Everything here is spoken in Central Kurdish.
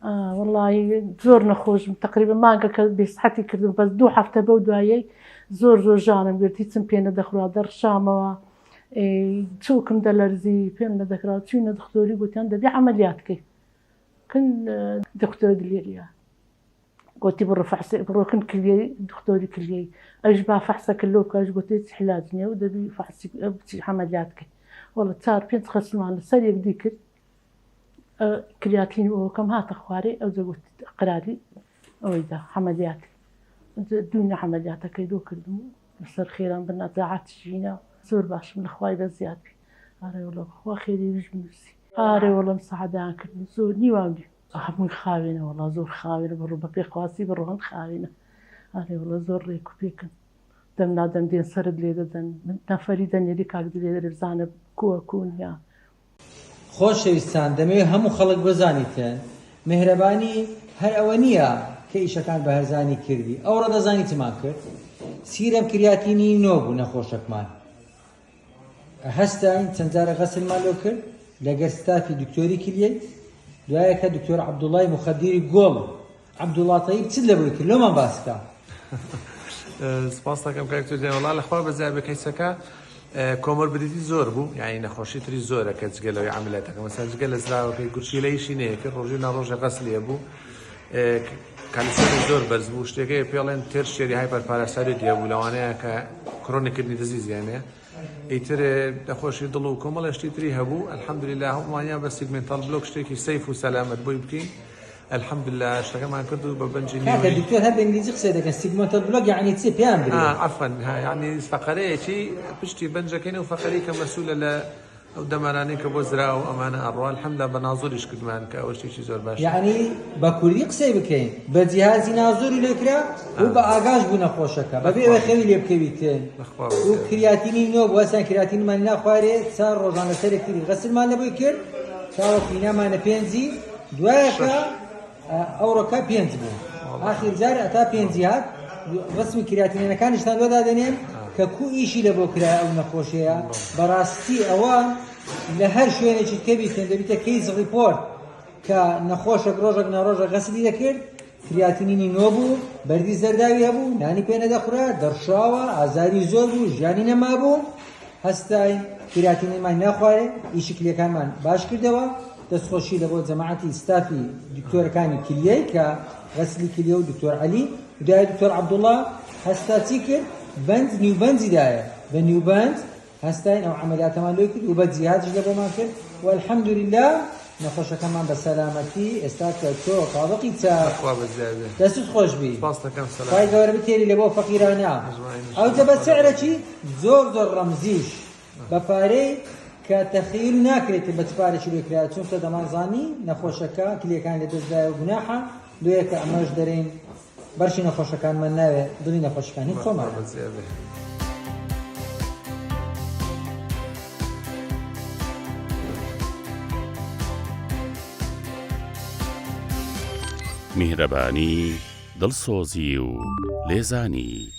وەڵی زۆر نەخۆشم تقریبا مانگەکە بێسحەتی کردم بەس دوو هەفتە بەو دوایەی زۆر زۆر ژانم گرت هیچم پێ نەدەخورا دەڕشامەوە چۆکم دەلەرزی پێم نەدەکرا چوینە دختۆری گوتیان دەبێ عملیات کەی کن دکتۆر دلێریە گوتی بڕۆ فەحس بڕۆ کن کلیەی دکتۆری کلیەی ئەویش با فەحسەکە لۆ بکە ئەویش گوتی هیچ علاج نییە و دەبی فەحسی بچی عملیات کەی وەڵا چار پێنج خەسمان لەسەر یەکدی کرد کریاتین ئەوەکەم هاتە خوارێ ئەو گوت قراری ئەوەی دا عملیاتی دوینە عملیاتەکەی لۆ کردم و لەسەر خێران بە نەزاعەت ژینا زۆر باشم لە خوای بە زیاد بی ئارێ وەڵا خوا خێری ویش بنووسی ئارێ وەڵا مساعدەیان کردم زۆر نیوان بی هەمووی خاوێنە وەڵا زۆر خاوێنە بڕۆ بە پێخواسی بڕۆن خاوێنە ئارێ وەڵا زۆر ڕێک و پێکن دەم نادەم دێن سەرت لێ دەدەن نەفەری دەنێری کاک دلێ دەرێ بزانە کووە کوو نییە. خۆشەویستان دەمەوێ هەموو خەڵک بزانیتن میهرەبانی هەر ئەوە نییە کە ئیشەکان بە هەرزانی کردی ئەوڕۆ دەزانی چمان کرد serum creatinine نۆ بوو نەخۆشەکمان هەستاین چەند جارە غەسلمان لۆ کرد لەگەر ستافی دکتۆری کلیەی دوایەکە دکتۆر عەبدوڵای مخدیری گۆڵ عەبدوڵا تەیب چت لە بۆی کرد لۆمان باس کە. سپاس دەکەم کاک تورکیان وەڵا لەخوا بەزیاد بێ کەیسەکە comorbidity زۆر بوو یعنی نەخۆشی تری زۆرە کە جگە لەوەی عەمەلیاتەکە مەسەلەن جگە لە زراوەکەی گورچیلەیشی نەیەکرد ڕۆژی ناڕۆژێ غەسلی هەبوو کالیسیۆمی زۆر بەرز بوو شتێکەیە پێڵێن tertiary hyperparathyroid هەبوو لەوانەیە کە chronic kidney disease یانێ ئیتر نەخۆشی دڵ و کۆمەڵێ شتی تری هەبوو الحمدللە هەمووانیان بە segmental block شتێکی safe و سەلامەت بۆی بکەین الحمدللە شتەکەمان کرد و بە بەنجی کاکە دکتۆر هەر بە ئینگلیزی قسەی دەکەن segmental block یعنی چی پێیان بلێ عەفوەن یعنی فەقەرەیەکی پشتی بەنجەکەین و فەقەرەی کە مەسولە لە ئەو دەمارانەی کە بۆ زراو و ئەمانە ئەڕوا الحمدللە بە نازۆریش کردمان کە ئەوە شتێکی زۆر باشە. یەعنی بە کوردی قسەی بکەین بە جیهازی نازۆری لێ کرا و بە ئاگاش بوو نەخۆشەکە بەبێ ئەوەی خەوی لێ بکەویتن و creatinine نۆ بوو ئەسان creatinine مان ناخوارێ چار ڕۆژان لەسەر یەکتری غەسلمان لەبۆی کرد تاوەکو نامانە پێنجی دوایەکە ئەوڕۆکە پێنج بوو ئاخیر جار ئەتا پێنجی هات ڕسمی creatinine ەکانیشتان لۆ دادەنێن کە کو ئیشی لە بۆ کرای ئەو نەخۆشەیە بەڕاستی ئەوە لە هەر شوێنێکی کە بیتن دەبیتە case report کە نەخۆشێک ڕۆژێک ناڕۆژە غەسلی دەکرد creatinine ی نۆ بوو بەردی زەرداوی هەبوو نانی پێ نەدەخورا دەڕشاوە ئازاری زۆر بوو ژیانی نەمابوو هەستاین creatinine مان ناخوارێ ئیشی کلیەکانمان باش کردەوە دەستخۆشی لە بۆ جەماعەتی ستافی دکتۆرەکانی کلیەی کە غەسلی کلیە و دکتۆر عەلی دوای دکتۆر عەبدوڵا هەستا چی کرد بەنج نیوبەنجی دایە بە نیوبەنج هەستاین ئەو عەمەلیاتەمان لۆی کرد و بە جیهادیش لە بۆمان کرد و الحمدللە نەخۆشەکەمان بە سەلامەتی ئێستا کە تۆ تابقی چاک بەخوا بەزیاد بێ دەستت خۆش بی سپاست دەکەم سەلام خوای گەورە بتێری لە بۆ فەقیرانە ئەجمعین ان شاء ئەوجە بە الله سعرەکی زۆر زۆر ڕەمزیش بە پارەی کە تەخیل ناکرێت بە چ پارێکی لێ کرایە چونکە دەمانزانی نەخۆشەکە کلیەکانی لە دەستدایە و گوناحە لۆیە کە ئەمەش دەرێین بەرشی نەخۆشەکانمان ناوێ دڵی نەخۆشەکان هی بەخوا خۆمانە. بەزیاد بێ. میهرەبانی، دڵسۆزی و لێزانی.